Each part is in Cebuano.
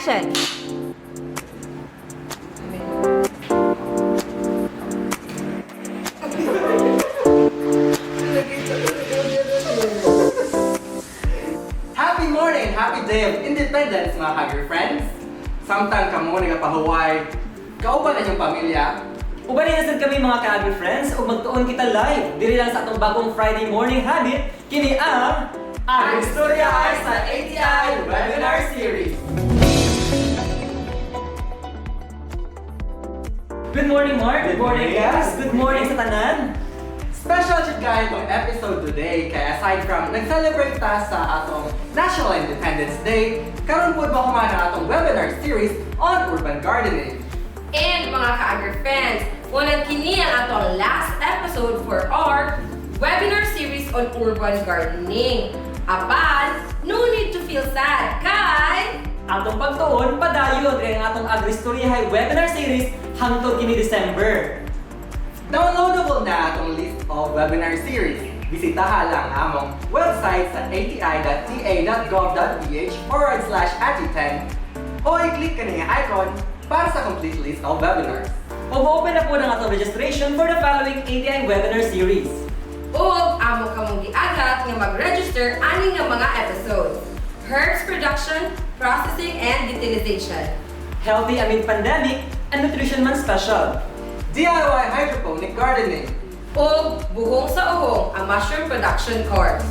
Action! Happy morning and happy day of independence, mga Hagger friends! Samtang kamo nagapahuway, kauban ang inyong pamilya. Uban na sad kami, mga ka-agri friends, ug magtuon kita live diri lang sa atong bagong Friday morning habit, kini ang Agristorya sa ATI Webinar Series. Good morning, Mark. Good morning, guys. Good morning sa tanan. Special jud kayo itong episode today kaya aside from nag-celebrate ta sa atong National Independence Day, karon pud mahuman ang atong webinar series on urban gardening. And mga ka-agri-friends, walang kini ang atong last episode for our webinar series on urban gardening. Apan, no need to feel sad kay Atong pagtuon padayon diri ang atong Agristoryahay webinar series hangtod kini December. Downloadable na atong list of webinar series. Bisitaha lang among website sa ati.ta.gov.ph/ati10 o i-click kani nga icon para sa complete list of webinars. Ug open na po ang atong registration for the following ATI webinar series. Ug amo kamong giaghat nga mag-register ani nga mga episodes: Herbs production, processing and utilization. Healthy Amid Pandemic and Nutrition Month Special. DIY Hydroponic Gardening. Ug buhong sa uhong, ang mushroom production course.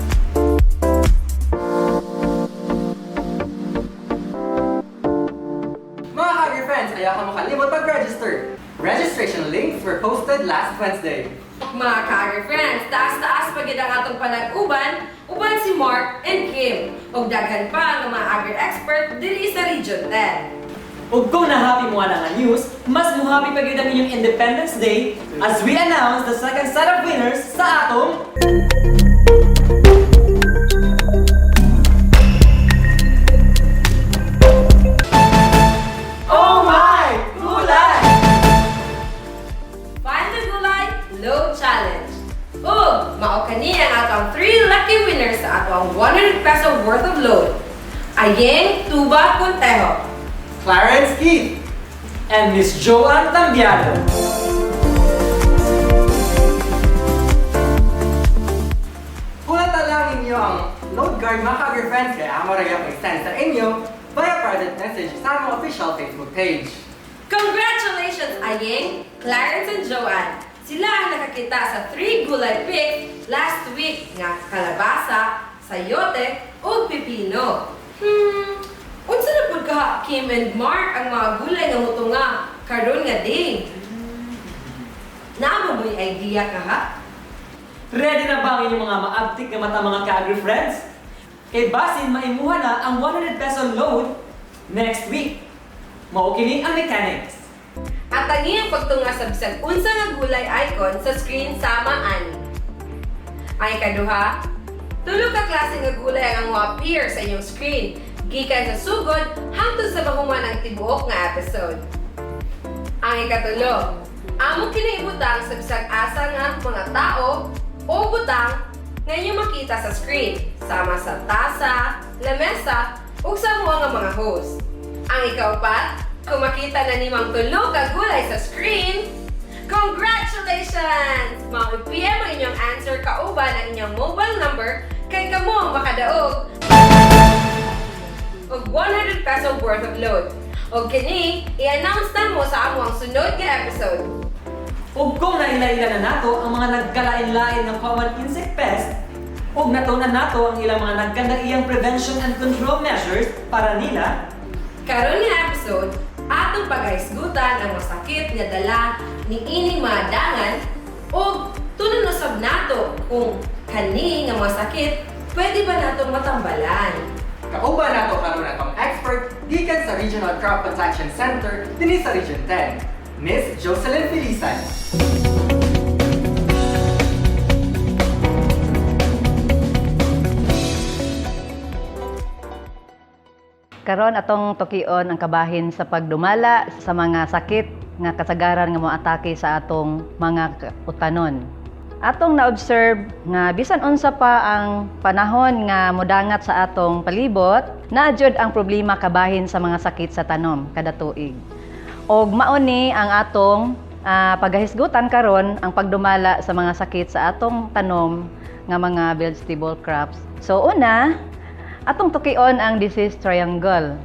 Mga Hagger friends, ayaw ka makalimot mag-register. Registration links were posted last Wednesday. Mga ka-agri-friends, taas-taas pa gid ang atong panag-uban, uban si Mark and Kim. Ug daghan pa nga mga agri-expert diri sa Region 10. Ug kung na-happy mo ana nga news, mas muhappy pa gyud ang inyong Independence Day as we announce the second set of winners sa atong Oh my! Gulay! Find the Gulay Load Challenge. Ug mao kani ang atong 3 lucky winners sa atong 100 peso worth of load. Ayeng Tuba Contejo, Clarence Keith, and Miss Joanne Tambiano. Hulata lang ninyo ang load card, mga Hagger friends, kaya amo rin akong send sa inyo via private message sa among official Facebook page. Congratulations, Ayeng, Clarence and Joanne! Sila ang nakakita sa 3 gulay picks last week nga kalabasa, sayote, ug pipino. Unsa na pud ka, Kim and Mark, ang mga gulay nga mutunga karon nga day? Naa ba mo'y idea ka ha? Ready na ba ang inyong mga maabtik nga mata, mga ka-agri friends? Kay basin maimuha na ang 100 peso load next week. Mao kini ang mechanics. At ang iyang pagtunga sa bisag unsa nga gulay icon sa screen sama ani. Ang ikaduha, tulo ka klase nga gulay ang mo-appear sa inyong screen gikan sa sugod hangtod sa mahuman ang tibuok nga episode. Ang ikatulo, amo kini ibutang sa bisag asa nga mga tao o butang nga inyong makita sa screen sama sa tasa, lamesa ug sa mga nga mga host. Ang ikaupat, kung makita na nimang tulo ka gulay sa screen, congratulations! Mao i-PM ang inyong answer kauban ang inyong mobile number kay kamo ang makadaog og 100 peso worth of load. Og kini, i-announce na mo sa among sunod nga episode. Ug kung naila-ila na nato ang mga nagkalain-lain ng common insect pest, ug natunan nato ang ilang mga nagkanaiyang prevention and control measures para nila, Karon nga episode, atong paghahisgutan ang masakit nga dala ni ining mga dangan ug tunon usab nato kung kani nga mga sakit pwede ba nato matambalan. Kauban nato karon atong expert gikan sa Regional Crop Protection Center dinhi sa Region 10, Miss Jocelyn Felisan. Karon atong tukion ang kabahin sa pagdumala sa mga sakit nga kasagaran nga moatake sa atong mga utanon. Atong na-observe nga bisan unsa pa ang panahon nga modangat sa atong palibot, naa jud ang problema kabahin sa mga sakit sa tanom kada tuig. Og mao ni ang atong pagahisgutan karon, ang pagdumala sa mga sakit sa atong tanom nga mga vegetable crops. So una, atong tukion ang disease triangle.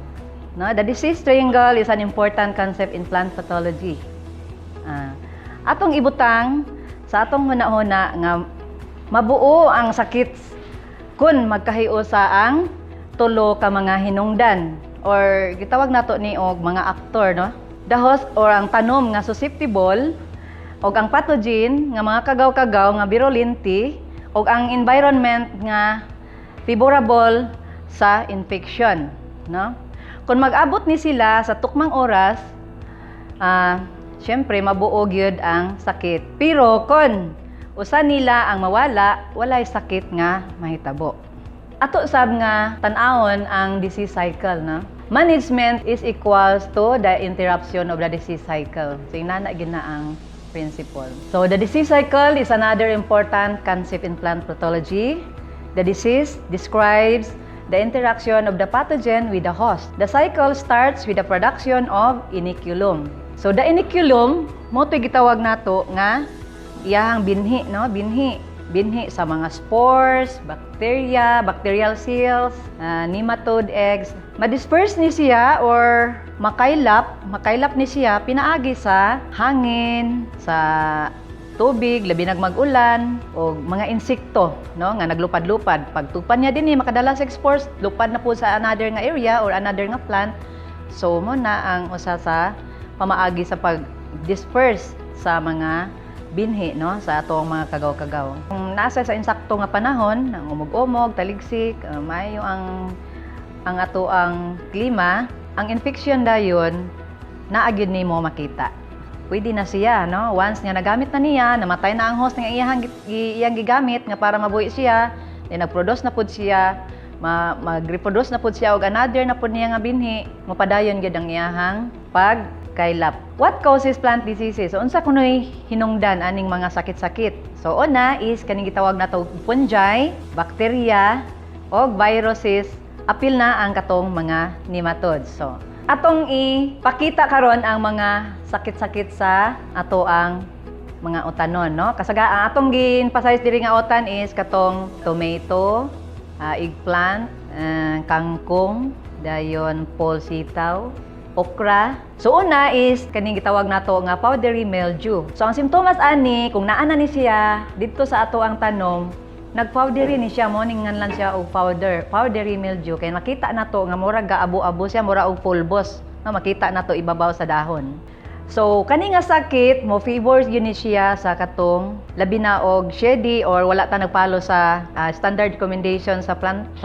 No, the disease triangle is an important concept in plant pathology. Atong ibutang sa atong hunahuna nga mabuo ang sakit kung magkahiusa ang tulo ka mga hinungdan or gitawag nato ni og mga aktor, no? The host or ang tanom nga susceptible, og ang pathogen nga mga kagaw-kagaw nga virulente, og ang environment nga favorable sa infection, no? Kung mag-abot ni sila sa tukmang oras, syempre mabuo gyud ang sakit. Pero kon usa nila ang mawala, walay sakit nga mahitabo. Ato sab nga tan-awon ang disease cycle, no? Management is equals to the interruption of the disease cycle. So inana gyud na ang principle. So the disease cycle is another important concept in plant pathology. The disease describes the interaction of the pathogen with the host. The cycle starts with the production of inoculum. So the inoculum, mao to'y gitawag nato nga iyahang binhi, no? Binhi. Binhi sa mga spores, bacteria, bacterial cells, nematode eggs. Ma-disperse ni siya or makaylap ni siya pinaagi sa hangin, sa tubig, labi nag mag-ulan, o mga insekto, no, nga naglupad-lupad. Pagtupan niya dinhi, makadala sa spores, lupad na po sa another nga area or another nga plant. So mao na ang usa sa pamaagi sa pag-disperse sa mga binhi, no, sa atong mga kagaw-kagaw. Kung nasa sa insakto nga panahon, ang umog-umog, taligsik, maayo ang ato ang klima, ang infection dayon naa gyud nimo makita. Pwede na siya, no? Once nga nagamit na niya, namatay na ang host nga iyang gigamit nga para mabuhi siya, then nag-produce na pud siya, mag-reproduce na pud siya og another na pud niya nga binhi, mopadayon gyud ang iyahang pagkaylap. What causes plant diseases? So unsa kunoy hinungdan aning mga sakit-sakit? So una is kaning gitawag nato fungi, bacteria, og viruses, apil na ang katong mga nematodes. So atong ipakita karon ang mga sakit-sakit sa ato ang mga utanon, no? Kasaga ang atong gin-emphasize diri nga utan is katong tomato, eggplant, kangkong, dayon pol sitaw, okra. So una is kaning gitawag nato nga powdery mildew. So ang simptomas ani, kung naa na ni siya didto sa ato ang tanom, nagpowdery ni siya, mo ning nganlan siya og powdery mildew kay makita nato nga murag gaabo-abo siya, mura og pulbos, no? Makita nato ibabaw sa dahon. So kani nga sakit mo favors gyud ni siya sa katong labi na og shady or wala ta nagpalo sa standard recommendation sa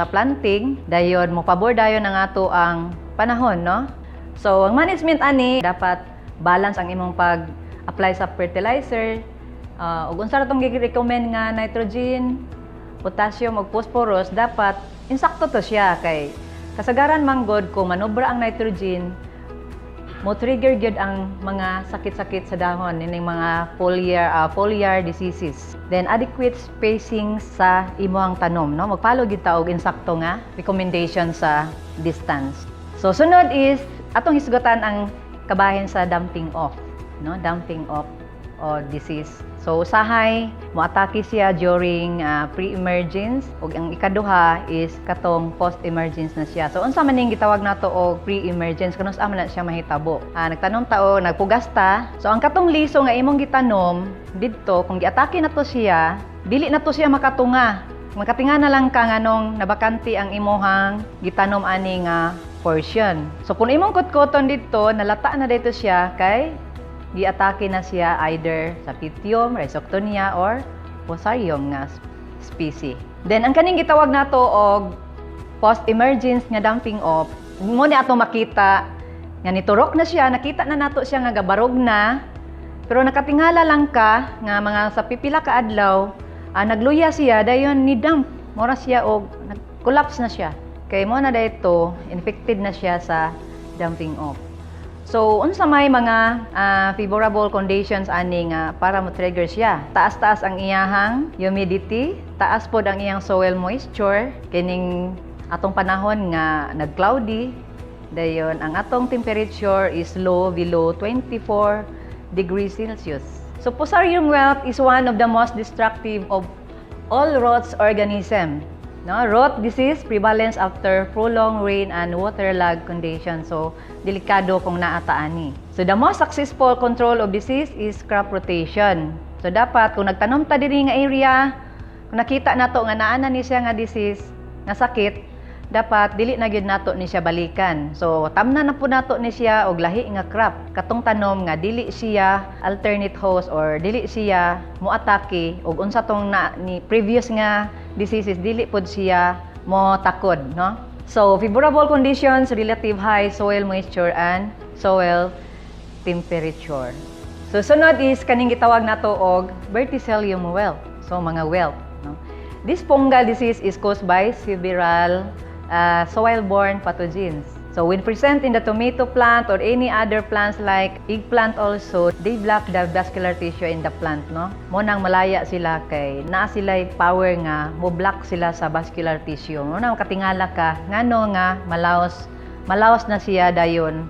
planting, dayon mo pabor dayon ang ato ang panahon, no? So ang management ani, dapat balance ang imong pag apply sa fertilizer, ug unsa ra tong gi-recommend nga nitrogen, potassium ug phosphorus, dapat insakto to siya kay kasagaran manggod kung manobra ang nitrogen, mo trigger gyud ang mga sakit-sakit sa dahon ining mga foliar diseases. Then adequate spacing sa imong tanom, no? Magpalo gyud ta og insakto nga recommendation sa distance. So sunod is atong hisgutan ang kabahin sa damping off, no? Damping off o disease. So usahay moatake siya during pre-emergence ug ang ikaduha is katong post-emergence na siya. So unsa man ning gitawag nato og pre-emergence, kanus-a man na siya mahitabo? Nagtanom ta o nagpugas ta. So ang katong liso nga imong gitanom didto, kung giatake na to siya, dili na to siya makatunga. Makatinga na lang ka nganong nabakante ang imuhang gitanom ani nga portion. So kung imong kutkuton didto, nalata na dito siya kay giatake na siya either sa Pythium, Rhizoctonia, or Fusarium nga species. Then ang kaning gitawag nato og post-emergence nga damping off, mo ni ato makita nga niturok na siya, nakita na nato siya nga gabarog na, pero nakatingala lang ka nga mga sa pipila ka adlaw, nagluya siya, dayon ni dump, mora siya og nag-collapse na siya. Kay mo na dayto, infected na siya sa damping off. So unsa may mga favorable conditions ani nga para mo trigger siya? Taas-taas ang iyahang humidity, taas pod ang iyang soil moisture kining atong panahon nga nag-cloudy. Dayon ang atong temperature is low, below 24 degrees Celsius. So Fusarium wilt is one of the most destructive of all rots organism. No, rot disease prevalence after prolonged rain and waterlogged conditions. So delikado kung naa ta ani. So the most successful control of disease is crop rotation. So dapat kung nagtanom ta diri nga area, kung nakita nato nga naa na ni siya nga disease, nga sakit, dapat dili na gyud nato ni siya balikan. So tamna na po nato ni siya og lahi nga crop. Katong tanom nga dili siya alternate host or dili siya moatake og unsa tong na, ni previous nga diseases, dili pod siya mo takod, no? So favorable conditions, relative high soil moisture and soil temperature. So sunod is kaning gitawag nato og Verticillium wilt. So mga wilt, no? This fungal disease is caused by several soil-borne pathogens. So when present in the tomato plant or any other plants like eggplant also, they block the vascular tissue in the plant, no? Mo nang malaya sila kay naa sila power nga mo block sila sa vascular tissue. Mo nang katingala ka ngano nga malaos malaos na siya, dayon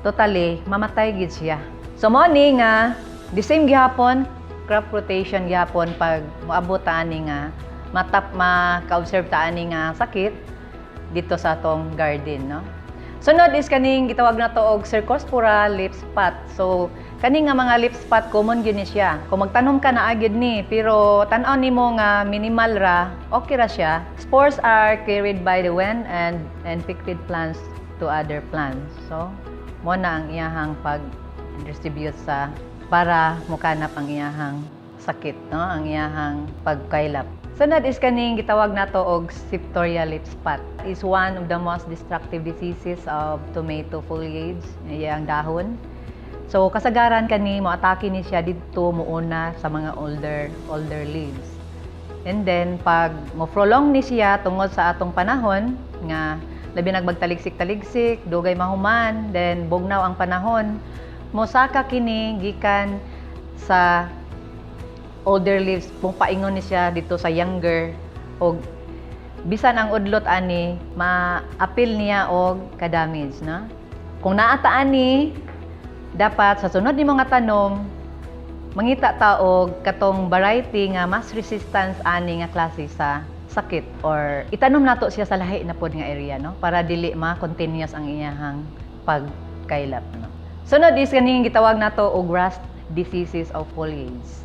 totally mamatay gid siya. So mo ni nga the same gihapon, crop rotation gihapon pag moabot ta ani nga matap maka-observe ta ani nga sakit dito sa atong garden, no? Sunod is kaning gitawag nato og Cercospora leaf spot. So kani nga mga leaf spot, common gyud ni siya. Kung magtanom ka, naa gyud ni, pero tan-aw nimo nga minimal ra, okay ra siya. Spores are carried by the wind and infected plants to other plants. So mo na ang iyahang pag distribute sa para mukanap ang iyahang sakit, no? Ang iyahang pagkaylap. Sunod is kaning gitawag nato og Septoria leaf spot. Is one of the most destructive diseases of tomato foliage, iyang dahon. So kasagaran kani moatake ni siya didto muuna sa mga older older leaves. And then pag mo prolong ni siya tungod sa atong panahon nga labi nagmagtaligsik-taligsik, dugay mahuman, then bugnaw ang panahon, mosaka kini gikan sa older leaves, paingon ni siya dito sa younger, og bisan ang udlot ani maapil niya og ka-damage na. Kung naa ta ani, dapat sa sunod nimo nga tanom, mangita ta og katong variety nga mas resistance ani nga klase sa sakit or itanom nato siya sa lahi na pod nga area, no, para dili ma continuous ang iyahang pagkaylap, no? Sunod is kaning gitawag nato og rust diseases of foliage.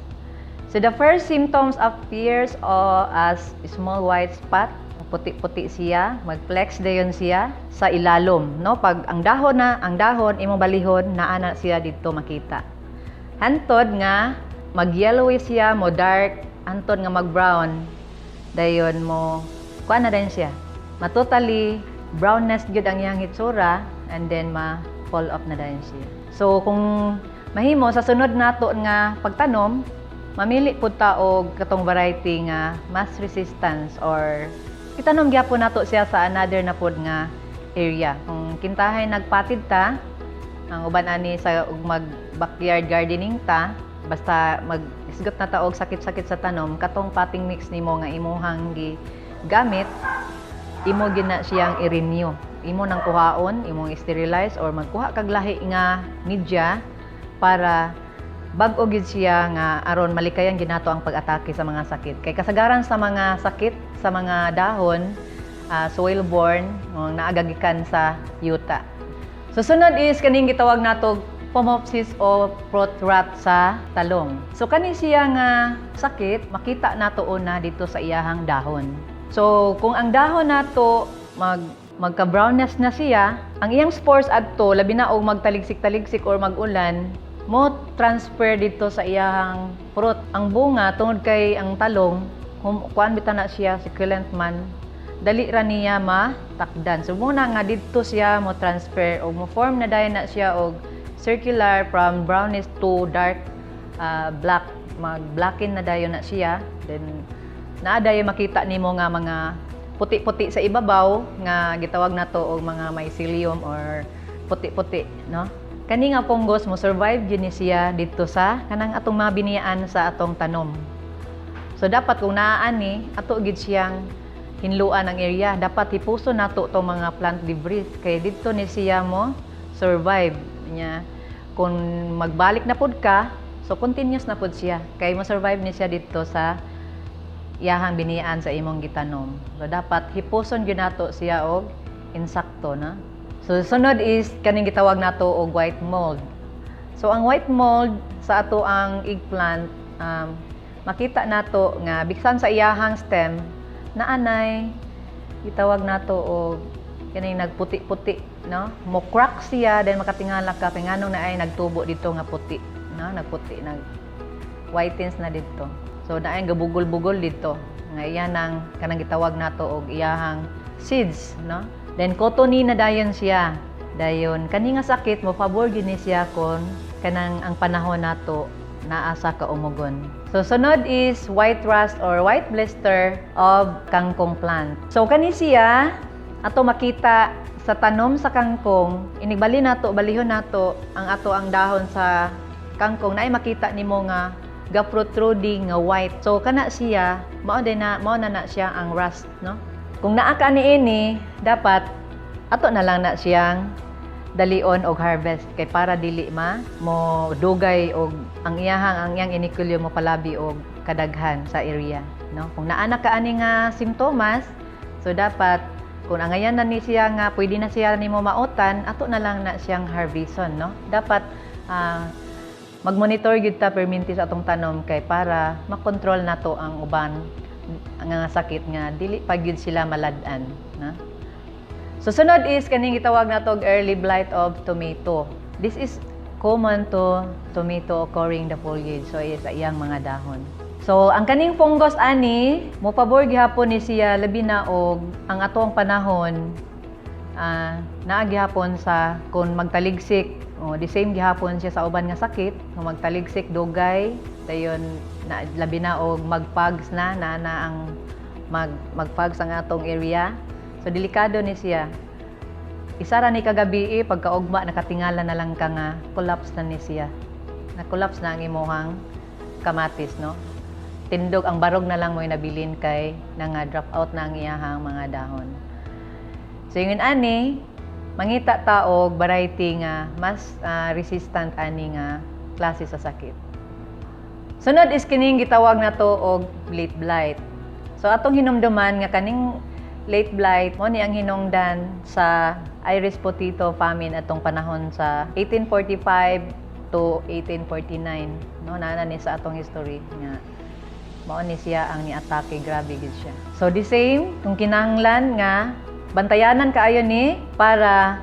So the first symptoms appears as small white spot, puti-puti siya, mag-flex dayon siya sa ilalom, no? Pag ang dahon na, ang dahon imong balihon, naa na siya didto makita. Hantod nga mag-yellowish siya, mo dark, hantod nga mag-brown. Dayon mo kuan na dayon siya. Ma-totally brownness gyud ang iyang hitsura and then ma fall off na dayon siya. So kung mahimo, sa sunod nato nga pagtanom, mamili pud ta og katong variety nga mas resistance or itanom gyapon nato siya sa another na pod nga area. Kung kintahay nagpatid ta, ang uban ani sa ug mag backyard gardening ta, basta mag isgot na ta og sakit-sakit sa tanom, katong potting mix nimo nga imuhang gi gamit, imo gina siyang i-renew. Imo nang kuhaon, imong sterilize or magkuha kag lahi nga media para bag-o gid siya nga aron malikayan ginato ang pag-atake sa mga sakit. Kay kasagaran sa mga sakit sa mga dahon, soil-borne, mga naagagikan sa yuta. Susunod is kaning gitawag nato Phomopsis o fruit rot sa talong. So kani siya nga sakit, makita nato una dito sa iyahang dahon. So kung ang dahon nato magka-brownness na siya, ang iyang spores adto, labi na og magtaligsik-taligsik or mag-ulan, mo transfer dito sa iyahang fruit. Ang bunga, tungod kay ang talong, kuan bitaw na siya, succulent man, dali ra niya matakdan. So muna nga didto siya mo transfer o mo form na dayon na siya og circular from brownish to dark black, mag-blacken na dayon na siya. Then naa dayon makita nimo nga mga puti-puti sa ibabaw nga gitawag nato og mga mycelium or puti-puti, no? Kani nga fungus mo survive gyud ni siya dito sa kanang atong mga biniyaan sa atong tanom. So dapat kung naa ani, ato gid siyang hinluan ang area. Dapat hipuson nato tong mga plant debris kay didto ni siya mo survive nya. Kung magbalik na pud ka, so continuous na pud siya kay mo survive ni siya didto sa iyahang biniyaan sa imong gitanom. So dapat hipuson gyud nato siya og insakto na. So sunod is kaning gitawag nato og white mold. So ang white mold sa ato ang eggplant, makita nato nga bisan sa iyahang stem naanay gitawag nato og kaning nagputi-puti, no? Mo crack siya, then makatingala ka kay nganong naay nagtubo dito nga puti, no? Nagputi, nag whitens na dito. So naay gabugol-bugol dito nga iyan ang kanang gitawag nato og iyahang seeds, no? Then cottony na dayon siya. Dayon kani nga sakit mo pabor gyud ni siya kon kanang ang panahon nato naa sa kaumugon. So sunod is white rust or white blister of kangkong plant. So kani siya ato makita sa tanom sa kangkong, inigbali nato, balihon nato ang ato ang dahon sa kangkong, naay makita nimo nga ga protruding nga white. So kana siya, mao din na mao na na siya ang rust, no? Kung naa ka niini, dapat ato na lang na siyang dalion og harvest kay para dili ma mo dugay og ang iyahang ang iyang inikulyo mo palabi og kadaghan sa area, no? Kung naa na ka ani nga simptomas, so dapat kung angayan na ni siya nga pwede na siya nimo mautan, ato na lang na siyang harveston, no? Dapat magmonitor gyud ta perminti sa atong tanom kay para makontrol nato ang uban nga sakit nga dili pa gyud sila malad-an na. So sunod is kaning gitawag nato og early blight of tomato. This is common to tomato occurring the foliage, so is sa iyang mga dahon. So ang kaning fungus ani mo pabor gihapon ni siya labi na og ang atong panahon naa gihapon sa kung magtaligsik, oh, the same gihapon siya sa uban nga sakit. Kung magtaligsik dugay, dayon na, labi na og magpags na na, na ang magpags ang atong area, so delikado ni siya. Isa ra ni kagabi eh, pagkaugma nakatingala na lang ka nga collapse na ni siya, na collapse na ang imuhang kamatis, no? Tindog ang barog na lang mo nabilin kay nanga drop out na ang iyahang mga dahon. So yun ani, mangita ta og variety nga mas resistant ani nga klase sa sakit. Sunod is kining gitawag nato og late blight. So atong hinumduman nga kaning late blight mo ni ang hinungdan sa Irish potato famine atong panahon sa 1845 to 1849, no? Naa ni sa atong history nga mao ni siya ang niatake, grabe gid siya. So the same, kung kinahanglan nga bantayanan kaayo ni para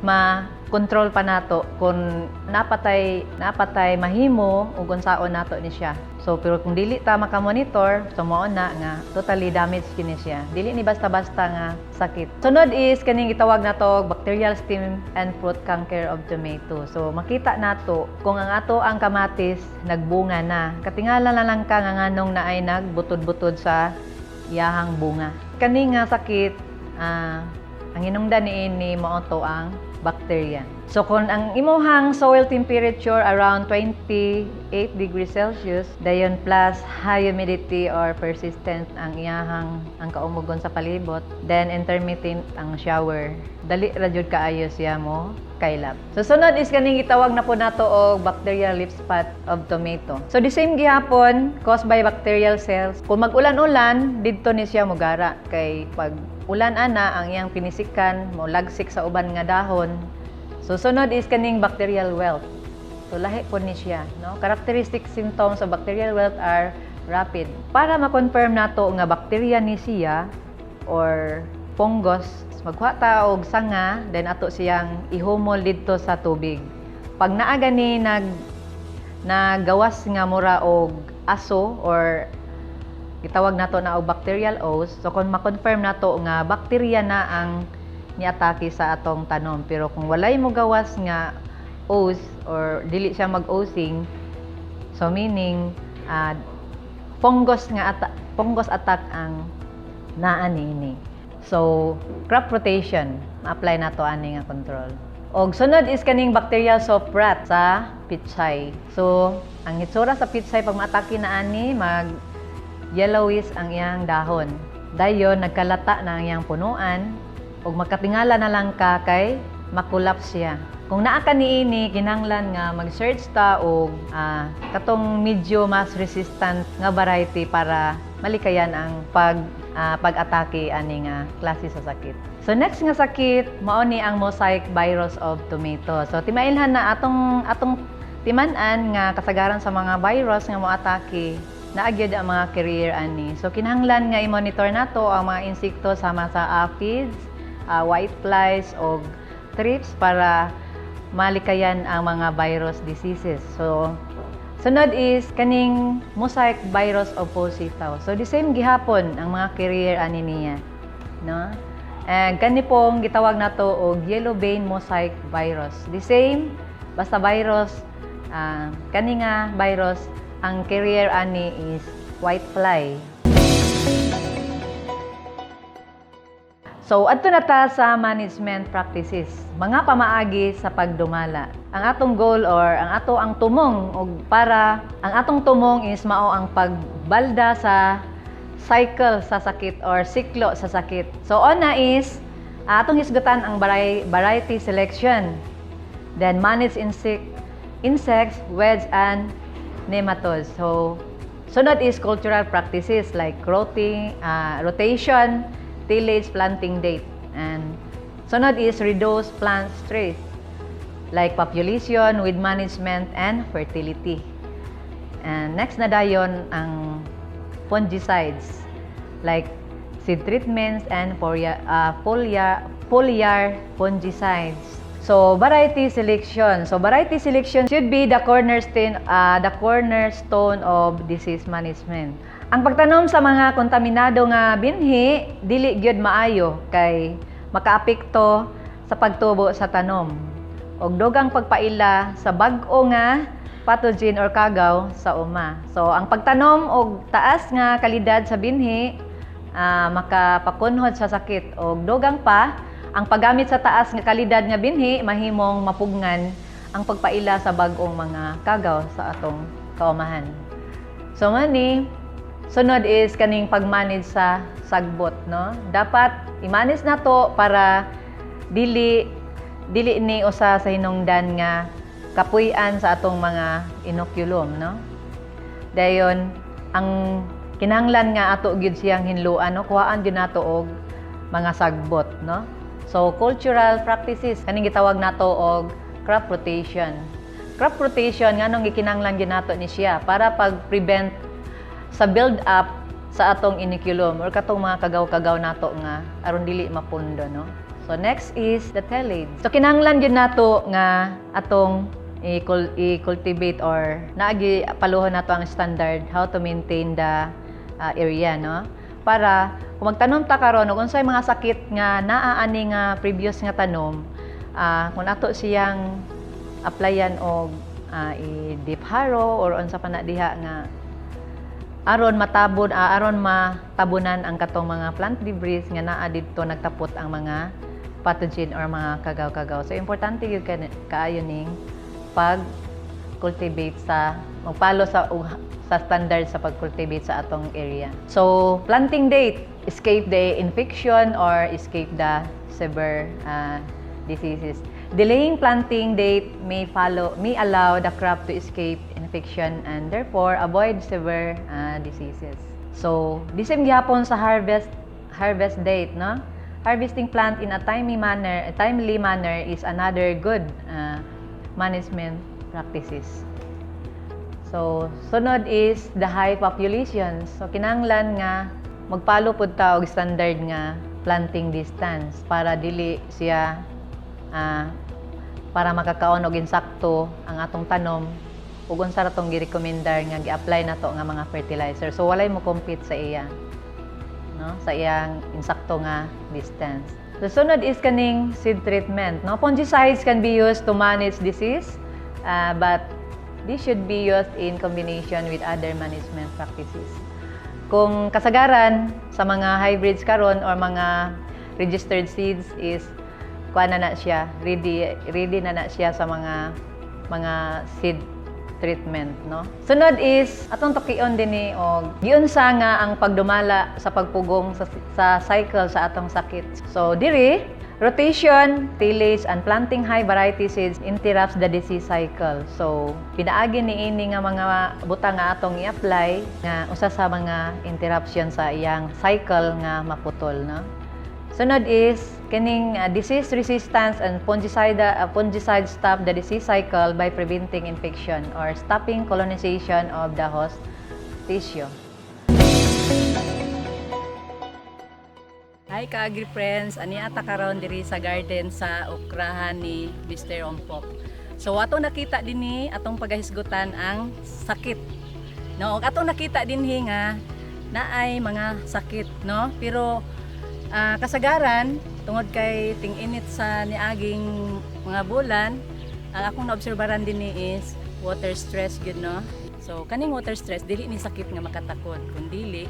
ma-control pa nato kung napatay mahimo ug unsaon nato ni siya. So pero kung dili ta maka-monitor, so mao na nga totally damage kini siya. Dili ni basta-basta nga sakit. Sunod is kaning gitawag nato og bacterial stem and fruit canker of tomato. So makita nato kung ang ato ang kamatis nagbunga na. Katingala na lang ka nga nganong naay nagbutod-butod sa iyahang bunga. Kani nga sakit, ang hinungdan niini mao to ang bacteria. So kung ang imuhang soil temperature around 28 degrees Celsius, dayon plus high humidity or persistent ang iyahang ang kaumugon sa palibot, then intermittent ang shower. Dali ra jud kaayo siya mo kaylap. So sunod is kaning gitawag na po nato og bacterial leaf spot of tomato. So the same gihapon, caused by bacterial cells. Kung mag-ulan-ulan, didto ni siya mogara kay pag ulan ana ang iyang pinisikan mo lagsik sa uban nga dahon. So sunod is kaning bacterial wilt. So lahi po ni siya, no? Characteristic symptoms of bacterial wilt are rapid. Para ma-confirm nato nga bacteria ni siya or fungus, magkuha ta og sanga, then ato siyang ihumol didto sa tubig. Pag naa gani nagawas nga mura og aso or gitawag nato na og bacterial ooze, so kung ma-confirm nato nga bacteria na ang niatake sa atong tanom. Pero kung walay mo gawas nga ooze or dili siya mag-oozing, so meaning fungus attack ang naa niini. So crop rotation, ma-apply nato ani nga control. Og sunod is kaning bacterial soft rot sa pitsay. So, ang hitsura sa pitsay pag maatake na ani, mag yellowish ang iyang dahon. Dayon nagkalata na ang iyang punuan ug makatingala na lang ka kay makulapse siya. Kung naa ka niini, kinahanglan nga mag-search ta og katong medyo mas resistant nga variety para malikayan ang pag-atake ani nga klase sa sakit. So next nga sakit mao ni ang mosaic virus of tomato. So timailhan na atong timan-an nga kasagaran sa mga virus nga moatake, naa gyud ang mga carrier ani. So kinahanglan nga i-monitor nato ang mga insekto sama sa aphids, white flies og thrips para malikayan ang mga virus diseases. So sunod is kaning mosaic virus of sitaw. So the same gihapon ang mga carrier ani niya, no? And kani pong gitawag nato og yellow vein mosaic virus. The same basta virus, kani nga virus, ang carrier ani is white fly. So, adto na ta sa management practices, mga pamaagi sa pagdumala. Ang atong goal or ang ato ang tumong og para ang atong tumong is mao ang pagbalda sa cycle sa sakit or siklo sa sakit. So, una is atong hisgutan ang variety selection. Then manage insects, weeds and nematodes. So, sunod is cultural practices like rotation, tillage, planting date. And sunod is reduce plant stress like population, weed management, and fertility. And next na dayon ang fungicides like seed treatments and foliar fungicides. So variety selection. So variety selection should be the cornerstone of disease management. Ang pagtanom sa mga kontaminado nga binhi dili gyud maayo kay makaapekto sa pagtubo sa tanom og dugang pagpaila sa bag-o nga pathogen or kagaw sa uma. So ang pagtanom og taas nga kalidad sa binhi makapakunhod sa sakit og dugang pa ang paggamit sa taas nga kalidad nga binhi mahimong mapugngan ang pagpaila sa bag-ong mga kagaw sa atong kaumahan. So mani sunod is kaning pag-manage sa sagbot, no? Dapat i-manage nato para dili dili ni usa sa hinungdan nga kapuy-an sa atong mga inoculum, no? Dayon ang kinahanglan nga ato gyud siyang hinluan, no? Kuhaan gyud nato og mga sagbot, no? So cultural practices, kaning gitawag nato og crop rotation. Crop rotation, nganong gikinahanglan gyud nato ni siya? Para pag-prevent sa build up sa atong inoculum or katong mga kagaw-kagaw nato nga aron dili mapundo, no? So next is the tillage. So kinahanglan gyud nato nga atong i-cultivate or naagi paluhon nato ang standard how to maintain the area, no? Para kung magtanom ta karon ug unsay mga sakit nga naa ani nga previous nga tanom, kung ato siyang applyan og i-deep harrow or unsa pa na diha nga aron matabunan ang katong mga plant debris nga naa didto nagtapot ang mga pathogen or mga kagaw-kagaw. So importante gyud kaayo ning pag cultivate sa magpalo sa standard sa pag-cultivate sa atong area. So planting date, escape the infection or escape the severe diseases. Delaying planting date may allow the crop to escape infection and therefore avoid severe diseases. So, the same gihapon sa harvest date, no? Harvesting plant in a timely manner is another good management practices. So, sunod is the high population. So, kinahanglan nga magpalo pud ta og standard nga planting distance para dili siya para makakaon og insakto ang atong tanom ug unsa ra tong girekomendar nga gi-apply nato nga mga fertilizer. So walay mo compete sa iya, no? Sa iyang insakto nga distance. So sunod is kaning seed treatment, no? Fungicides can be used to manage disease, but this should be used in combination with other management practices. Kung kasagaran sa mga hybrids karon or mga registered seeds is kuan na na siya, ready ready na na siya sa mga seed treatment, no? Sunod is atong tukion dinhi og giunsa nga ang pagdumala sa pagpugong sa cycle sa atong sakit. So diri, rotation, tillage, and planting high variety seeds interrupts the disease cycle. So, pinaagi ni ini nga mga butang nga atong i-apply nga usa sa mga interruption sa iyang cycle nga maputol, no? Sunod is kining disease resistance and fungicide stop the disease cycle by preventing infection or stopping colonization of the host tissue. Hi ka-agri friends, ani ata karon diri sa garden sa okrahan ni Mr. Ompok. So atong nakita dinhi atong pagahisgutan ang sakit. No, ug atong nakita dinhi nga naay mga sakit, no? Pero kasagaran tungod kay ting-init sa niaging mga bulan, ang akong naobserbaran dinhi is water stress gyud, no. So kaning water stress dili ni sakit nga makatakod, kundili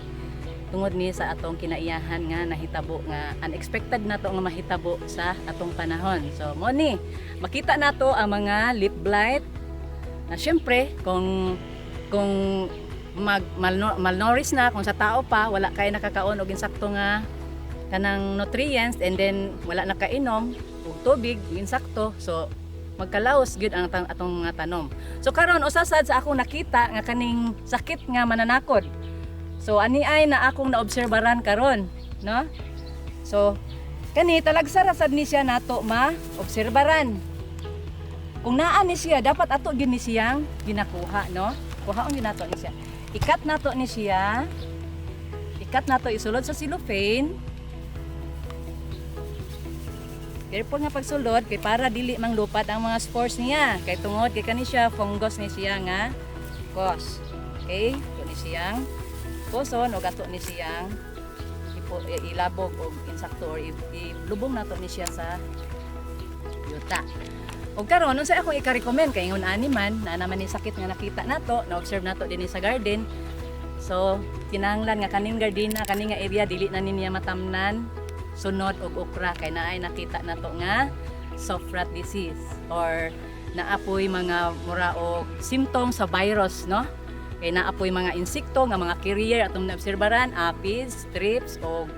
tungod ni sa atong kinaiyahan nga nahitabo nga unexpected nato nga mahitabo sa atong panahon. So mo ni makita nato ang mga leaf blight na syempre kung mag malnourished na kung sa tao pa wala kay nakakaon og insakto nga kanang nutrients and then wala nakainom og tubig og insakto, so magkalaos gyud ang atong mga tanom. So karon usa sad sa akong nakita nga kaning sakit nga mananakod. So ani ay na akong naobserbaran karon, no? So kani talagsa ra sad ni siya nato ma-obserbaran. Kung naa ni siya, dapat ato gyud ni siyang ginakuha, no? Kuhaon gyud nato ni siya. Ikat nato ni siya. Ikat nato isulod sa cellophane. Careful nga pagsulod kay para dili manglupad ang mga spores niya. Kay tungod kay kani siya fungus ni siya nga cause. Okay? Ito ni siyang kuson o ato ni siyang ilabog og insakto or ilubong nato ni siya sa yuta. Og karon unsa akong ika-recommend kay ingon ani man na naman ni sakit nga nakita nato, na-observe nato dinhi sa garden. So kinahanglan nga kaning gardena kani nga area dili na niya matamnan sunod og okra kay naay nakita nato nga soft rot disease or naapoy mga mura og symptoms sa virus, no? Kay naapoy mga insekto nga mga carrier atong naobserbaran, aphids, thrips og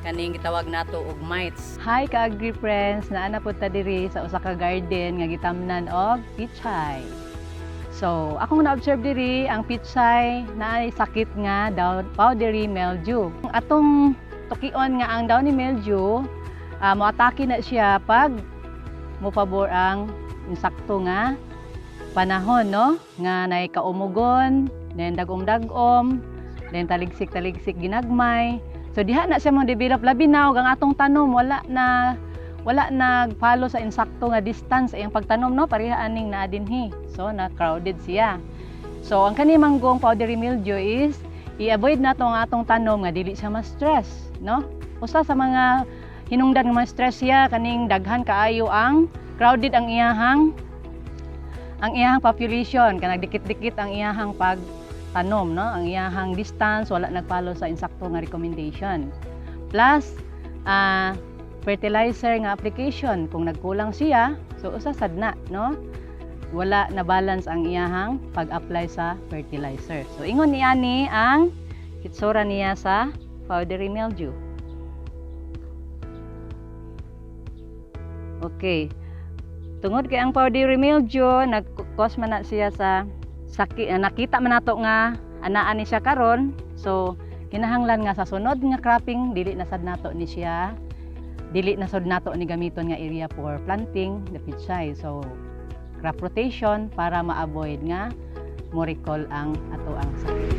kaning gitawag nato og mites. Hi ka-agri friends, naa na pud ta diri sa usa ka garden nga gitamnan og pichay. So, akong na-observe diri ang pichay naay sakit nga daw powdery mildew. Atong tukion nga ang downy mildew, moatake na siya pag mopabor ang insakto nga panahon, no? Nga nay kaumugon, then dagom-dagom, then taligsik-taligsik ginagmay. So diha na siya mo develop, labi na og ang atong tanom wala nag-follow sa insakto nga distance sa iyang pagtanom, no? Pareha aning naa dinhi. So na crowded siya. So ang kani manggong powdery mildew is i-avoid nato ang atong tanom nga dili siya ma-stress, no? Usa sa mga hinungdan nga ma-stress siya kaning daghan kaayo ang crowded ang iyahang population, kanang dikit-dikit ang iyahang pagtanom, no? Ang iyahang distance wala nagfollow sa insakto nga recommendation. Plus fertilizer nga application kung nagkulang siya, so usa sad na, no? Wala na balance ang iyahang pag-apply sa fertilizer. So ingon niya ni ang hitsura niya sa powdery mildew. Okay. Tungod kay ang powdery mildew nag-cause man na siya sa sakit, nakita man nato nga anaan ni siya karon. So kinahanglan nga sa sunod nga cropping dili na sad nato ni siya, dili na sad nato ni gamiton nga area for planting the pichay. So crop rotation para ma-avoid nga mo recall ang ato ang sakit.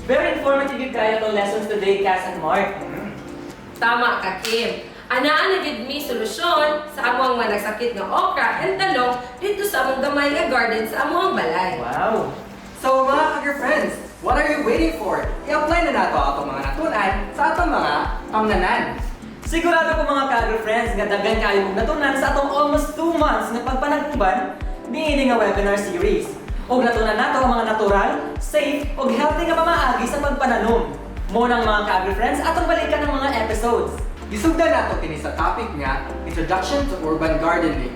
Very informative yung kaya tong lessons today, Cass and Mark. Tama ka, Kim. Anaa na gid mi solusyon sa among mga nagsakit nga okra and talong dito sa among gamay nga garden sa among balay. Wow! So mga ka-friends, what are you waiting for? I-apply na nato atong mga natunan sa atong mga pangnanan. Sigurado ko, mga ka-agri-friends, nga daghan kaayo mong natunan sa atong almost 2 months nga pagpanag-uban niini nga webinar series. Og natunan nato ang mga natural, safe ug healthy nga pamaagi sa pagpananom. Mao nang, mga ka-agri-friends, atong balikan ang mga episodes. Gisugdan nato kini sa topic nga Introduction to Urban Gardening.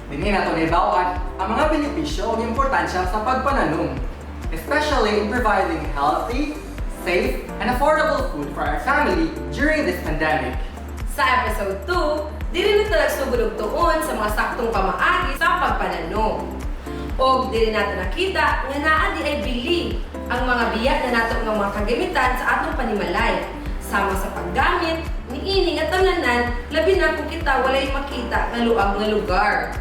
Dinhi nato nahibaw-an ang mga benepisyo ug importansya sa pagpananom, especially in providing healthy, safe, and affordable food for our family during this pandemic. Sa episode 2, diri na ta nagsugod og tuon sa mga saktong pamaagi sa pagpananom. Og diri nato nakita nga naa diay bili ang mga biya na nato nga mga kagamitan sa atong panimalay. Sama sa paggamit niini nga tamnanan, labi na kung kita walay makita nga luag nga lugar.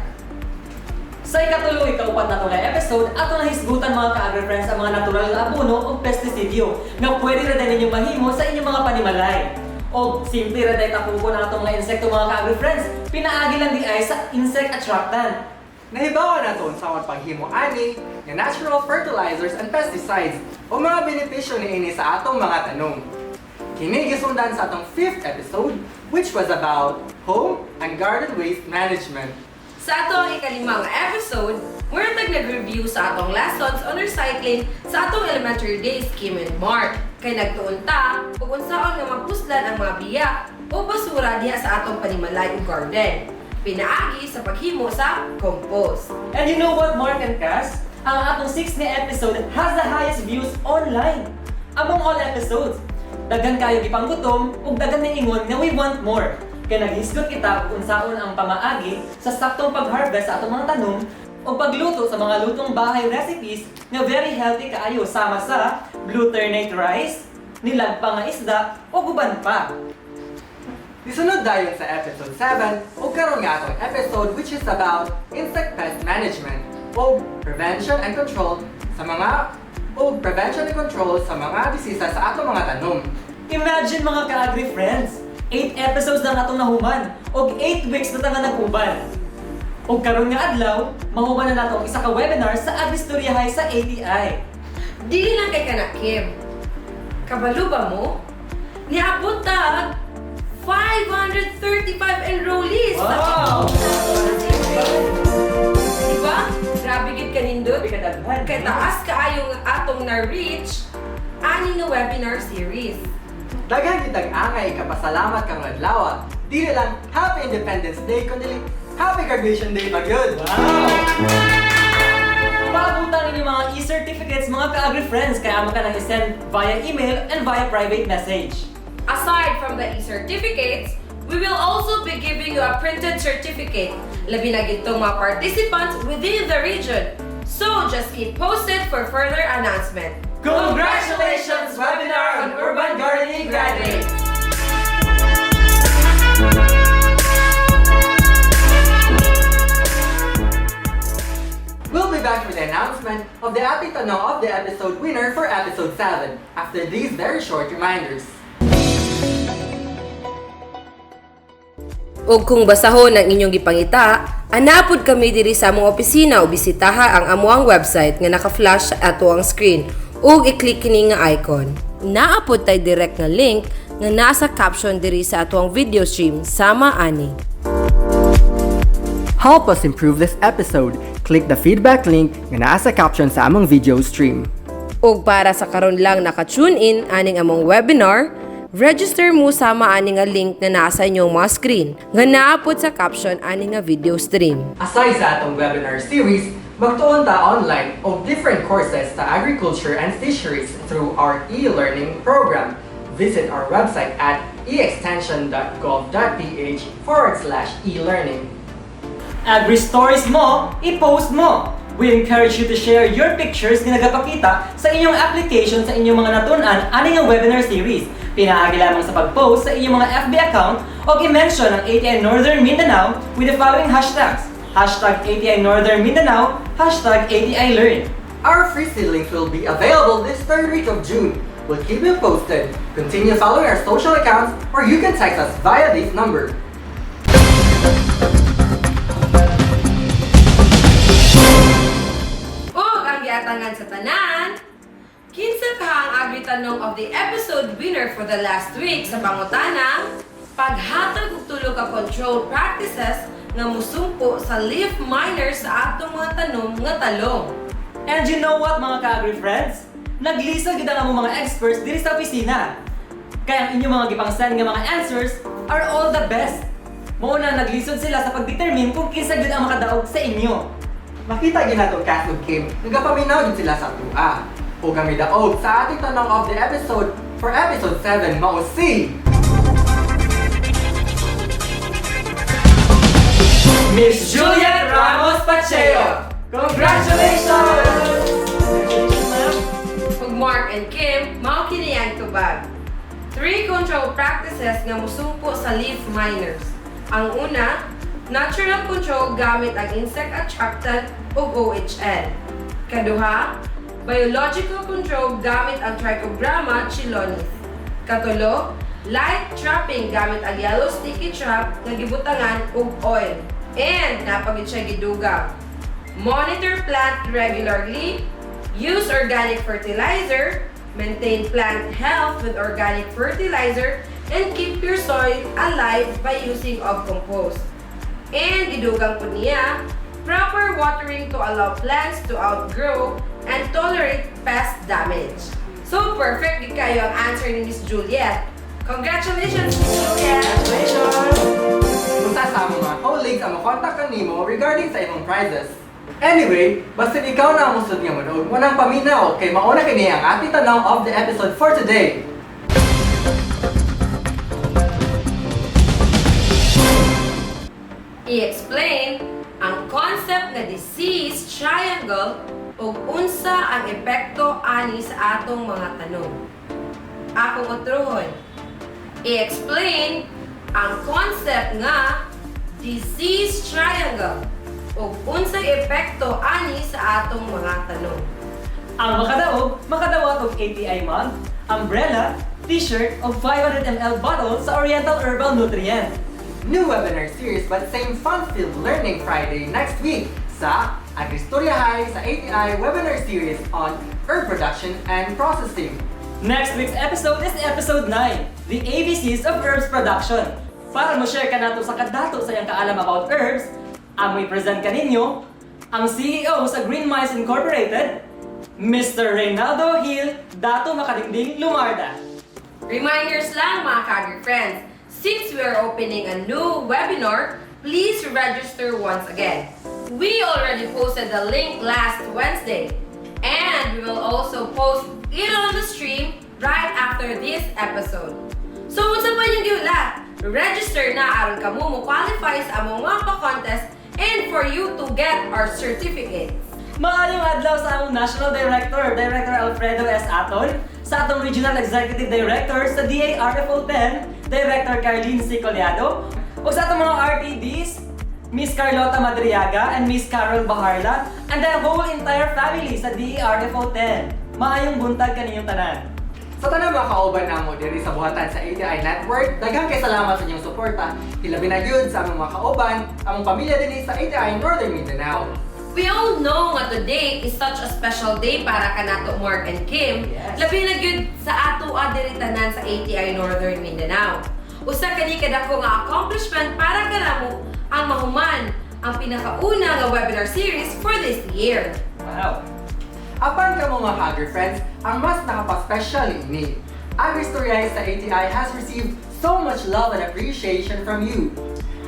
Sa ikatulo ikaupat nato nga episode, ato nahisgutan, mga ka-agri-friends, ang mga natural nga abono o pestisidyo nga pwede ra din ninyong mahimo sa inyong mga panimalay. O simple ra diay tapukon ang atong mga insekto, mga ka-agri-friends, pinaagi lang diay sa insect attractant. Nahibaw nato unsa ang paghimo ani nga natural fertilizers and pesticides o mga benepisyo niini sa atong mga tanom. Kini gisundan sa atong fifth episode, which was about home and garden waste management. Sa atong ikalimang episode, mura tag nag-review sa atong lessons on recycling sa atong elementary days, Kim and Mark. Kay nagtuon ta ug unsaon nga mapuslan ang mga biya o basura diha sa atong panimalay ug garden, pinaagi sa paghimo sa compost. And you know what, Mark and Cass? Ang atong 6th nga episode has the highest views online among all episodes. Daghan kaayo gipanggutom ug daghan ingon nga we want more. Kay naghisgot kita kung unsaon ang pamaagi sa saktong pag-harvest sa atong mga tanom o pagluto sa mga lutong bahay recipes nga very healthy kaayo, sama sa blue ternate rice, nilagpa nga isda o uban pa. Nisunod dayon sa episode 7 ug karon nga atong episode, which is about insect pest management o prevention and control sa mga disisa sa atong mga tanom. Imagine, mga ka-agri friends, 8 episodes na atong nahuman og 8 weeks na ta nga nag-uban. Og karon nga adlaw, mahuman na nato ang isa ka webinar sa Agristorya High sa ATI. Dili lang kay kana, Kim. Kabalo ba mo? Niabot tag 535 enrollees! Wow! Diba? Grabe gid kanindot. Grabe kadaghan. Kay taas kaayo nga atong na-reach ani nga webinar series. Daghan kitag angay kapasalamat karong adlaw. Dili lang Happy Independence Day kundi Happy Graduation Day pa gyud. Wow! Paabutan ninyo mga e-certificates, mga ka-agri friends, kaya amo ka nang i-send via email and via private message. Aside from the e-certificates, we will also be giving you a printed certificate. Labi na gitong mga participants within the region. So just keep posted for further announcement. Congratulations, webinar on urban gardening graduates! We'll be back for the announcement of the Ate Tanong of the episode winner for episode 7 after these very short reminders. Ug kung basahon ang inyong gipangita, anapod kami diri sa among opisina o bisitaha ang amuang website nga naka-flash sa ato ang screen ug i-click kini nga icon. Naa pod tay direct nga link nga naa sa caption diri sa atoang video stream sama ani. Help us improve this episode. Click the feedback link nga naa sa caption sa among video stream. Ug para sa karon lang naka-tune in aning among webinar, register mo sama ani nga link nga naa sa inyong mga screen nga naa pod sa caption ani nga video stream. Aside sa atong webinar series, magtuon ta online og different courses sa agriculture and fisheries through our e-learning program. Visit our website at extension.gov.ph/e-learning. Agri stories mo, i-post mo! We encourage you to share your pictures nga nagapakita sa inyong application sa inyong mga natunan ani nga webinar series. Pinaagi lamang sa pag-post sa inyong mga FB account o i-mention ang ATI Northern Mindanao with the following hashtags: #ATINorthernMindanao, #ATILearn. Our free seedlings will be available this third week of June. We'll keep you posted. Continue following our social accounts, or you can text us via this number. Ug ang giatangan sa tanan, Kinsa ka ang agri-tanong of the episode winner for the last week sa pangutanang paghatag og tulo ka control practices nga musumpo sa leaf miner sa atong mga tanom nga talong? And you know what, mga ka-agri friends? Naglisod gid ang among mga experts diri sa opisina. Kaya ang inyong mga gipang-send nga mga answers are all the best. Mao na naglisod sila sa pagdetermine kung kinsa gyud ang makadaog sa inyo. Makita gyud nato, Cass ug Kim, nagapaminaw gyud sila sa atoa. Ug ang midaog sa ating tanong of the episode for episode 7 mao si Miss Juliet Ramos Pacheco! Congratulations! Ug Mark and Kim, mao kini ang tubag. Three control practices nga musumpo sa leaf miners. Ang una, natural control gamit ang insect attractant ug OHN. Kaduha, biological control gamit ang Trichogramma chilonis. Katulo, light trapping gamit ang yellow sticky trap nga gibutangan og oil. And naa pa gyud siya gidugang. Monitor plant regularly, use organic fertilizer, maintain plant health with organic fertilizer, and keep your soil alive by using of compost. And gidugang po niya, proper watering to allow plants to outgrow and tolerate pest damage. So perfect gyud kayo ang answer ni Miss Juliet. Congratulations, Miss Juliet! Congratulations! Usa sa among mga colleagues ang makontak kanimo regarding sa imong prizes. Anyway, basta ikaw na ang musod nga monood mo nang paminaw kay mauna kini ang ating tanong of the episode for today. I-explain ang concept nga disease triangle ug unsa ang epekto ani sa atong mga tanom. Akong utruhon. I-explain ang concept nga disease triangle ug unsay epekto ani sa atong mga tanom. Ang makadaog, makadawat og ATI mug, umbrella, t-shirt o 500 ml bottle sa Oriental Herbal Nutrient. New webinar series but same fun-filled learning Friday next week sa Agristoria High sa ATI webinar series on herb production and processing. Next week's episode is episode 9, the ABCs of Herbs Production. Para mo share ka nato sa kadato sa iyang kaalam about herbs, amoy present kaninyo ang CEO sa Green Mice Incorporated, Mr. Reynaldo Hill Dato Makadingding Lumarda. Reminders lang, mga ka friends, since we are opening a new webinar, please register once again. We already posted the link last Wednesday, and we will also post it on the stream right after this episode. So, unsa pa inyong gihulat? Register na aron kamo mo qualify sa among mga pa-contest and for you to get our certificates. Maayong adlaw sa among National Director, Director Alfredo S. Aton, sa atong Regional Executive Director sa DARFO 10, Director Carlene C. Collado, ug sa atong mga RTDs, Miss Carlota Madriaga and Miss Carol Baharla, and the whole entire family sa DARFO 10. Maayong buntag kaninyong tanan. Sa tanang mga kauban namo diri sa buhatan sa ATI Network, daghang kay salamat sa inyong suporta. Hilabi na gyud sa among mga kauban, among pamilya dinhi sa ATI Northern Mindanao. We all know nga today is such a special day para kanato, Mark and Kim. Yes. Labi na gyud sa ato diri tanan sa ATI Northern Mindanao. Usa kani kadako nga accomplishment para kanamo ang mahuman ang pinakauna nga webinar series for this year. Wow! Apan kamo, mga agri friends, ang mas nakapa-special ini. AgriStoryahe sa ATI has received so much love and appreciation from you.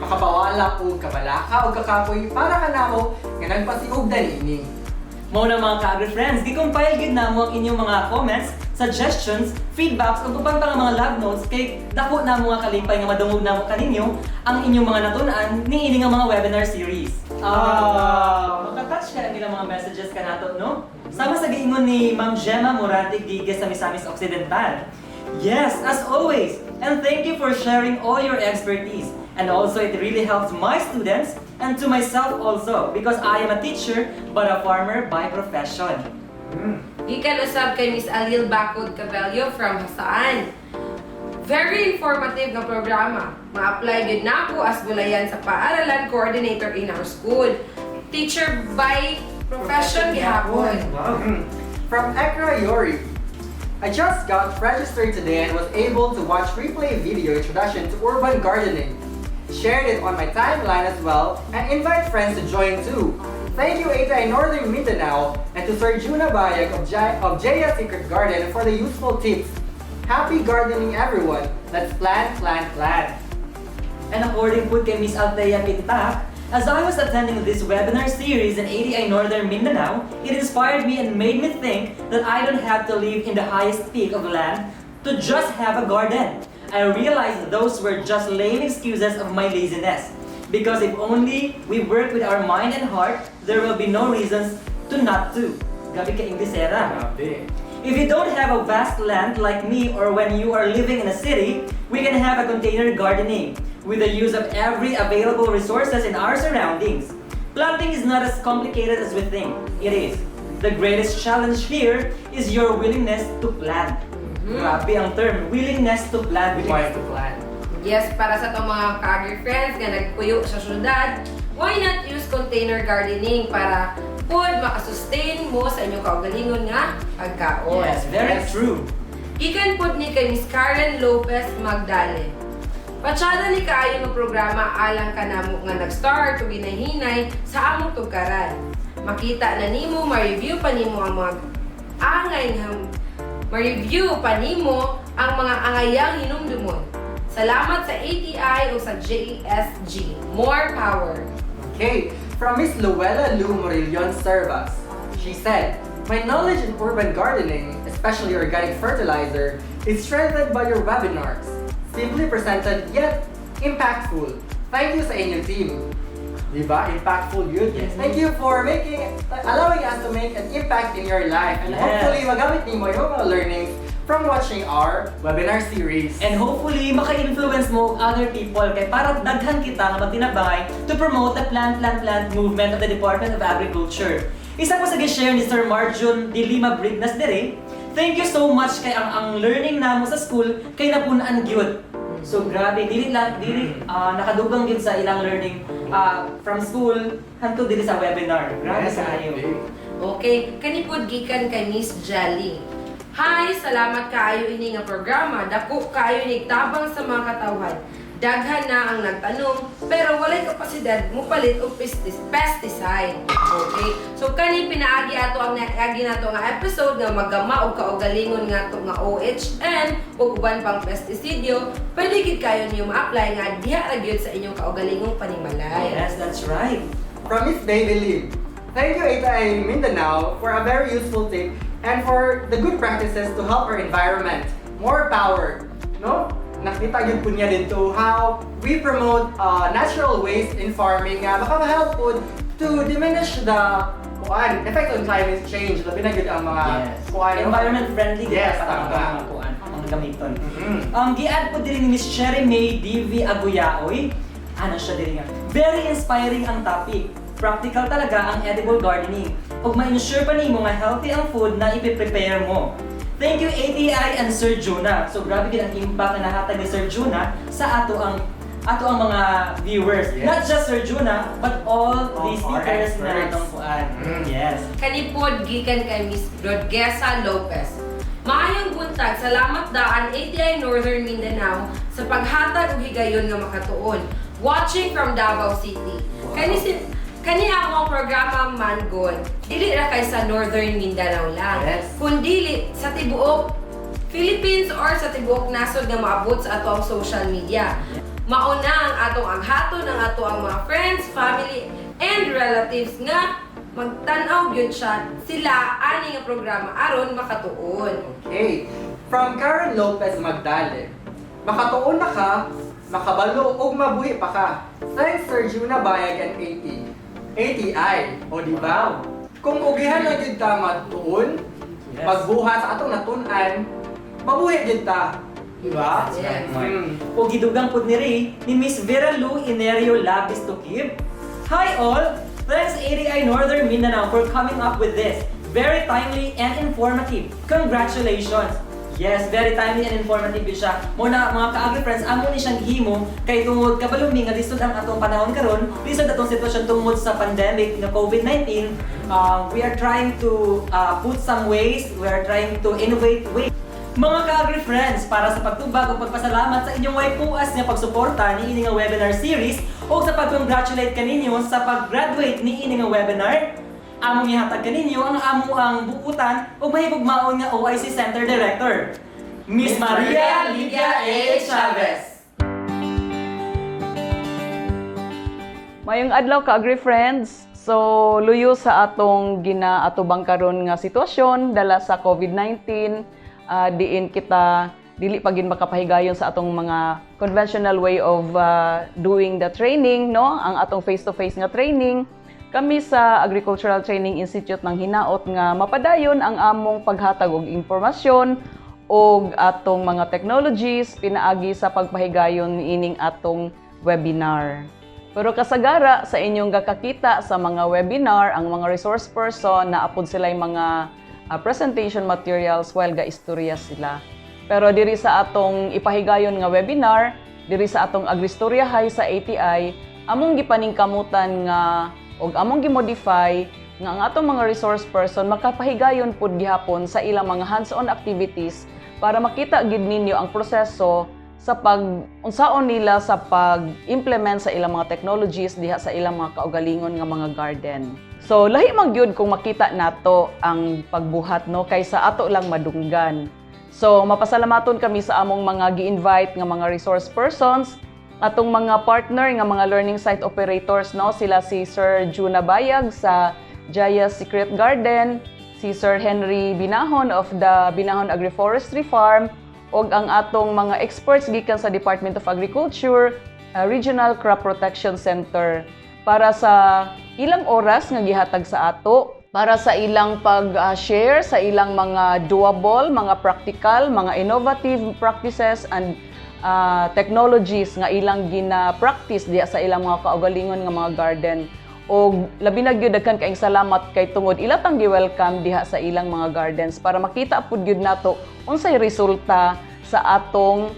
Makapawala og kabalaka o kakapoy para kanamo nga nagpasiugda niini. Mao na, mga ka-agri friends, gi-compile gid namo ang inyong mga comments, suggestions, feedbacks ug uban pa nga mga love notes kay dako namo nga kalipay nga madungog namo kaninyo ang inyong mga natun-an niini nga mga webinar series. Ah, makatouch ka ang ilang mga messages kanato, no? Sama sa giingon ni Ma'am Gemma Morante Giges sa Misamis Occidental. Yes, as always, and thank you for sharing all your expertise. And also, it really helps my students and to myself also because I am a teacher but a farmer by profession. Gikan usab kay Miss Alil Bacod Cabello from Jasaan. Very informative nga programa. Ma-apply gyud nako as gulayan sa paaralan coordinator in our school. Teacher by profession gihapon. Wow. From Ekra Yori, I just got registered today and was able to watch replay video introduction to urban gardening. Shared it on my timeline as well and invite friends to join too. Thank you, ATI Northern Mindanao, and to Sir Juna Bayag of Jaya Secret Garden for the useful tips. Happy gardening, everyone! Let's plant, plant, plant. And according po kay Miss Althea Pintak, as I was attending this webinar series in ATI Northern Mindanao, it inspired me and made me think that I don't have to live in the highest peak of land to just have a garden. I realized those were just lame excuses of my laziness. Because if only we work with our mind and heart, there will be no reasons to not to. Grabe ka Inglesera. Grabe. If you don't have a vast land like me or when you are living in a city, we can have a container gardening with the use of every available resources in our surroundings. Planting is not as complicated as we think it is. The greatest challenge here is your willingness to plant. Grabe ang term, willingness to plant. Willingness to plant. Yes, para sa itong mga ka-agri friends nga nagpuyo sa syudad, why not use container gardening para pod makasustain mo sa inyong kaugalingon nga pagkaon? Yes, very true. Gikan pod ni kay Miss Karen Lopez Magdale. Patsada ni kaayo nga programa alang kanamo nga nag-start ug ginahinay sa among tugkaran. Makita na nimo, ma-review pa nimo ang mga angay nga ma-review pa nimo ang mga angayang hinumdumon. Salamat sa ATI o sa JSG. More power! Okay, from Miss Luella Lou Morillon Servas. She said, "My knowledge in urban gardening, especially organic fertilizer, is strengthened by your webinars. Simply presented yet impactful. Thank you sa inyong team." Diba? Impactful yun. Yes. Thank you for allowing us to make an impact in your life. And hopefully, magamit nimo yung mga learnings from watching our webinar series. And hopefully, maka-influence mo og other people kay para daghan kita nga magtinabangay to promote the plant, plant, plant movement of the Department of Agriculture. Isa ko sa gi-share ni Sir Marjun de Lima Brignas dire, thank you so much kay ang learning namo sa school kay napun-an gyud. So grabe, dili lang dili nakadugang gyud sa ilang learning from school hangtod diri sa webinar. Grabe kaayo. Grabe. Okay, kani pod gikan kay Miss Jelly. Hi, salamat kaayo ini nga programa. Dako kaayo nigtabang sa mga katawhan. Daghan na ang nagtanom pero walay kapasidad mopalit og pesticide. Okay? So kani pinaagi ato ang naagi nato nga episode nga maggama og kaugalingon nga to nga OHN ug uban pang pestisidyo, pwede gid kayo niyo ma-apply nga diha ra gyud sa inyong kaugalingong panimalay. Yes, that's right. From Miss Baby Lim. Thank you, ATI Mindanao, for a very useful tip and for the good practices to help our environment. More power. No? Nakita gyud po niya dito how we promote natural waste in farming nga baka ma-help po to diminish the kuan effect on climate change. Labi na gyud ang mga kuan, no? Environment friendly. Yes, pa ang tama. mga kuan, ang gamiton. Gi-add po diri ni Miss Cherry May DV Aguyaoy. Ano siya diri nga? Very inspiring ang topic. Practical talaga ang edible gardening. Ug ma-ensure pa nimo nga healthy ang food na ipe-prepare mo. Thank you, ATI and Sir Juna. So grabe gid ang impact na nahatag ni Sir Juna sa ato ang mga viewers. Not just Sir Juna, but all All the our speakers na experts. atong kuan. Yes. Kanipod gikan kay Miss Rodgesa Lopez. Maayong buntag, salamat daan ATI Northern Mindanao sa paghatag og higayon nga makatuon. Watching from Davao City. Kani si kani ang programa man gud. Dili ra kay sa Northern Mindanao lang. Kundili sa tibuok Philippines or sa tibuok nasod nga maabot sa ato ang social media. Mauna ang atong aghaton ang ato ang mga friends, family, and relatives nga magtan-aw gyud siya sila ani nga programa aron makatuon. Okay. From Karen Lopez Magdale. Makatuon na ka, makabalo ug mabuhi pa ka. Thanks, Sir Juna Bayag and AT. ATI. O di ba? Kung ugihan na gyud ta matuon, pagbuhat sa atong natun-an, mabuhi gyud ta. Di ba? Yes. O gidugang pud ni Ray ni Miss Vera Lou Inerio Labis Tukib. Hi all! Thanks, ATI Northern Mindanao, for coming up with this. Very timely and informative. Congratulations! Yes, very timely and informative yun siya. Mo na mga ka-agri friends, amo ni siyang gihimo kay tungod kabalo mi nga lisod ang atong panahon karon, lisod atong sitwasyon tungod sa pandemic nga COVID-19. We are trying to put some ways, we are trying to innovate ways. Mga ka-agri-friends, para sa pagtubag ug pagpasalamat sa inyong way puas nga pagsuporta niini nga webinar series o sa pag-congratulate kaninyo sa pag-graduate niini nga webinar, among ihatag kaninyo ang amoang buutan ug mahigugmaon nga OIC Center Director, Miss Maria Lydia A. Chavez. Mayong adlaw ka, agri friends. So luyo sa atong ginaatubang karon nga sitwasyon dala sa COVID-19, diin kita dili pa gin makapahigayon sa atong mga conventional way of doing the training, no, ang atong face to face nga training. Kami sa Agricultural Training Institute nang hinaot nga mapadayon ang among paghatag og impormasyon og atong mga technologies pinaagi sa pagpahigayon niining atong webinar. Pero kasagara sa inyong gakakita sa mga webinar, ang mga resource person na apod sila yung mga presentation materials while ga-istorya sila. Pero diri sa atong ipahigayon nga webinar, diri sa atong Agristorya High sa ATI, among gipaningkamutan nga og among gimodify nga ang atong mga resource person makapahigayon pud gihapon sa ilang mga hands-on activities para makita gid ninyo ang proseso sa pag unsaon nila sa pag-implement sa ilang mga technologies diha sa ilang mga kaugalingon nga mga garden. So lahi man gyud kung makita nato ang pagbuhat, no, kaysa ato lang madunggan. So mapasalamaton kami sa among mga gi-invite nga mga resource persons, atong mga partner nga mga learning site operators, no, sila si Sir Juna Bayag sa Jaya Secret Garden, si Sir Henry Binahon of the Binahon Agroforestry Farm, ug ang atong mga experts gikan sa Department of Agriculture, Regional Crop Protection Center, para sa ilang oras nga gihatag sa ato para sa ilang pag-share sa ilang mga doable, mga practical, mga innovative practices and technologies nga ilang gina-practice diha sa ilang mga kaugalingon nga mga garden. Og labi na gyud daghan kaayong salamat kay tungod ila tang gi-welcome diha sa ilang mga gardens para makita pud gyud nato unsay resulta sa atong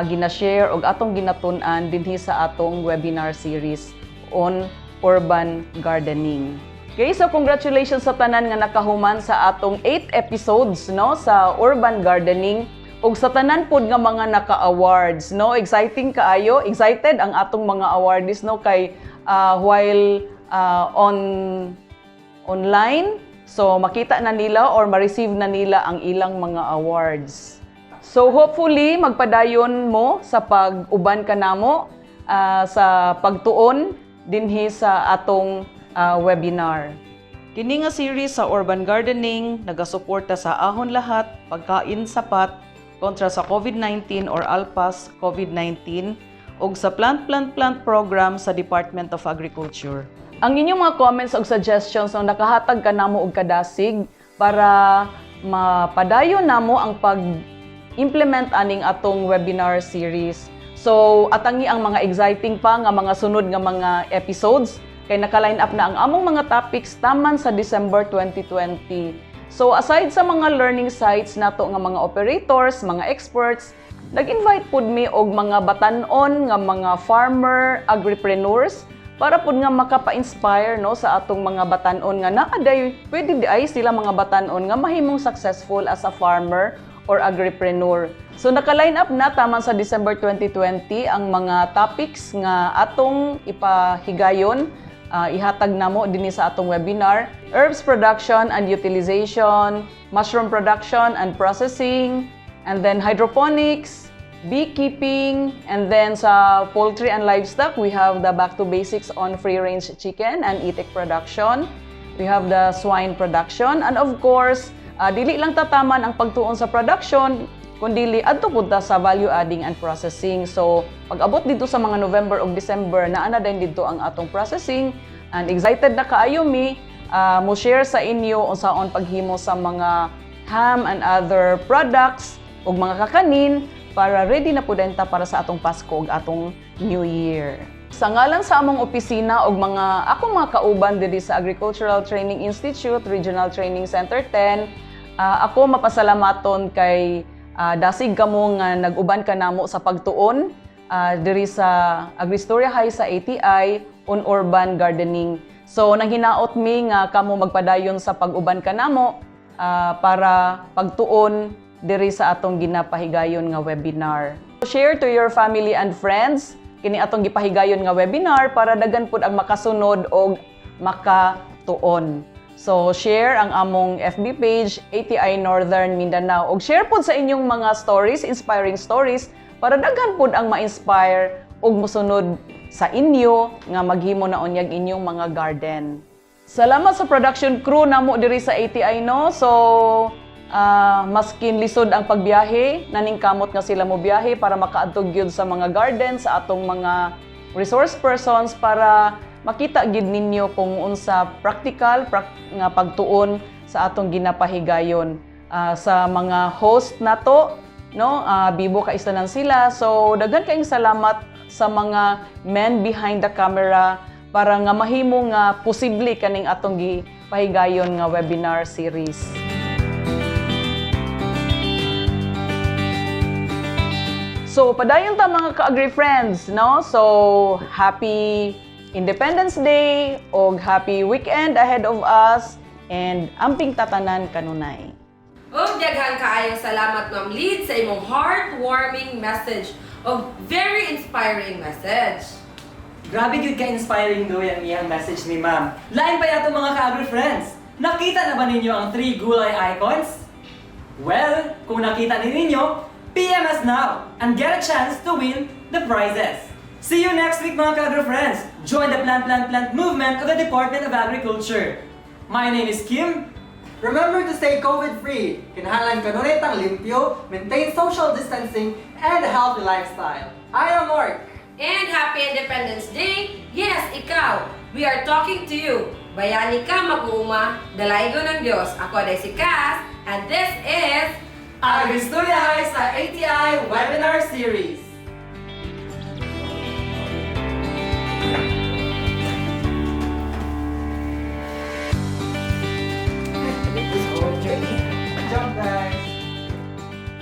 gina-share og atong ginatun-an dinhi sa atong webinar series on urban gardening. Okay, so congratulations sa tanan nga nakahuman sa atong 8 episodes, no, sa urban gardening ug sa tanan pod nga mga naka-awards, no. Exciting kaayo, excited ang atong mga awardees, no, kay while on online, so makita na nila or ma-receive na nila ang ilang mga awards. So hopefully magpadayon mo sa pag-uban kanamo sa pagtuon dinhi sa atong webinar. Kini nga series sa urban gardening nagasuporta sa Ahon Lahat, Pagkain Sapat kontra sa COVID-19 or ALPAS COVID-19 ug sa Plant Plant Plant program sa Department of Agriculture. Ang inyong mga comments ug suggestions ang nakahatag kanamo og kadasig para mapadayon namo ang pag-implement aning atong webinar series. So, atangi ang mga exciting pa nga mga sunod nga mga episodes kay naka-line up na ang among mga topics taman sa December 2020. So, aside sa mga learning sites nato nga mga operators, mga experts, nag-invite pud mi og mga batan-on nga mga farmer agripreneurs para pud nga makapa-inspire, no, sa atong mga batan-on nga naa day pwede diay sila mga batan-on nga mahimong successful as a farmer or agripreneur. So naka-line up na taman sa December 2020 ang mga topics nga atong ipahigayon, ihatag namo dinhi sa atong webinar: herbs production and utilization, mushroom production and processing, and then hydroponics, beekeeping, and then sa poultry and livestock, we have the back to basics on free-range chicken and itik production. We have the swine production, and of course, dili lang tataman ang pagtuon sa production, kundi adto pud ta sa value adding and processing. So, pag abot dito sa mga November ug December, naa na din dito ang atong processing, and excited na kaayo mi mo share sa inyo unsaon paghimo sa mga ham and other products ug mga kakanin para ready na pud ta para sa atong Pasko ug atong New Year. Sa ngalan sa among opisina ug mga akong mga kauban diri sa Agricultural Training Institute, Regional Training Center 10, ako mapasalamaton kay dasig kamo nga nag-uban kanamo sa pagtuon diri sa Agristoria High sa ATI on urban gardening. So nanghinaot mi nga kamo magpadayon sa pag-uban kanamo para pagtuon. diri sa atong ginapahigayon nga webinar. Share to your family and friends kini atong gipahigayon nga webinar para daghan pud ang makasunod og makatuon. So share ang among FB page, ATI Northern Mindanao, og share pud sa inyong mga stories, inspiring stories, para daghan pud ang ma-inspire og mosunod sa inyo nga maghimo na unyag inyong mga garden. Salamat sa production crew namo diri sa ATI, no. So maskin lisod ang pagbiyahe, naningkamot nga sila mo biyahe para makaadto gyud sa mga garden sa atong mga resource persons para makita gid ninyo kung unsa practical nga pagtuon sa atong ginapahigayon. Sa mga host nato, no, bibo ka tanan sila. So daghan kaayong salamat sa mga men behind the camera para nga mahimo nga posible kaning atong gipahigayon nga webinar series. So padayon ta, mga ka-agri friends, no? So happy Independence Day og happy weekend ahead of us and amping tatanan kanunay. Ug daghan kaayong salamat, Ma'am Lead, sa imong heartwarming message ug very inspiring message. Grabe gyud ka-inspiring do ang iyang message ni Ma'am. Lain pa yato, mga ka-agri friends. Nakita na ba ninyo ang three gulay icons? Well, kung nakita ni ninyo, PM us now and get a chance to win the prizes. See you next week, mga ka-agri friends. Join the Plant Plant Plant movement of the Department of Agriculture. My name is Kim. Remember to stay COVID-free. Kinahanglan kanunay tang limpyo, maintain social distancing, and a healthy lifestyle. I am Mark. And happy Independence Day! Yes, ikaw! We are talking to you. Bayani ka mag-uuma, dalaygon ng Diyos. Ako ay si Cass, and this is AgriStoryahay sa ATI Webinar Series.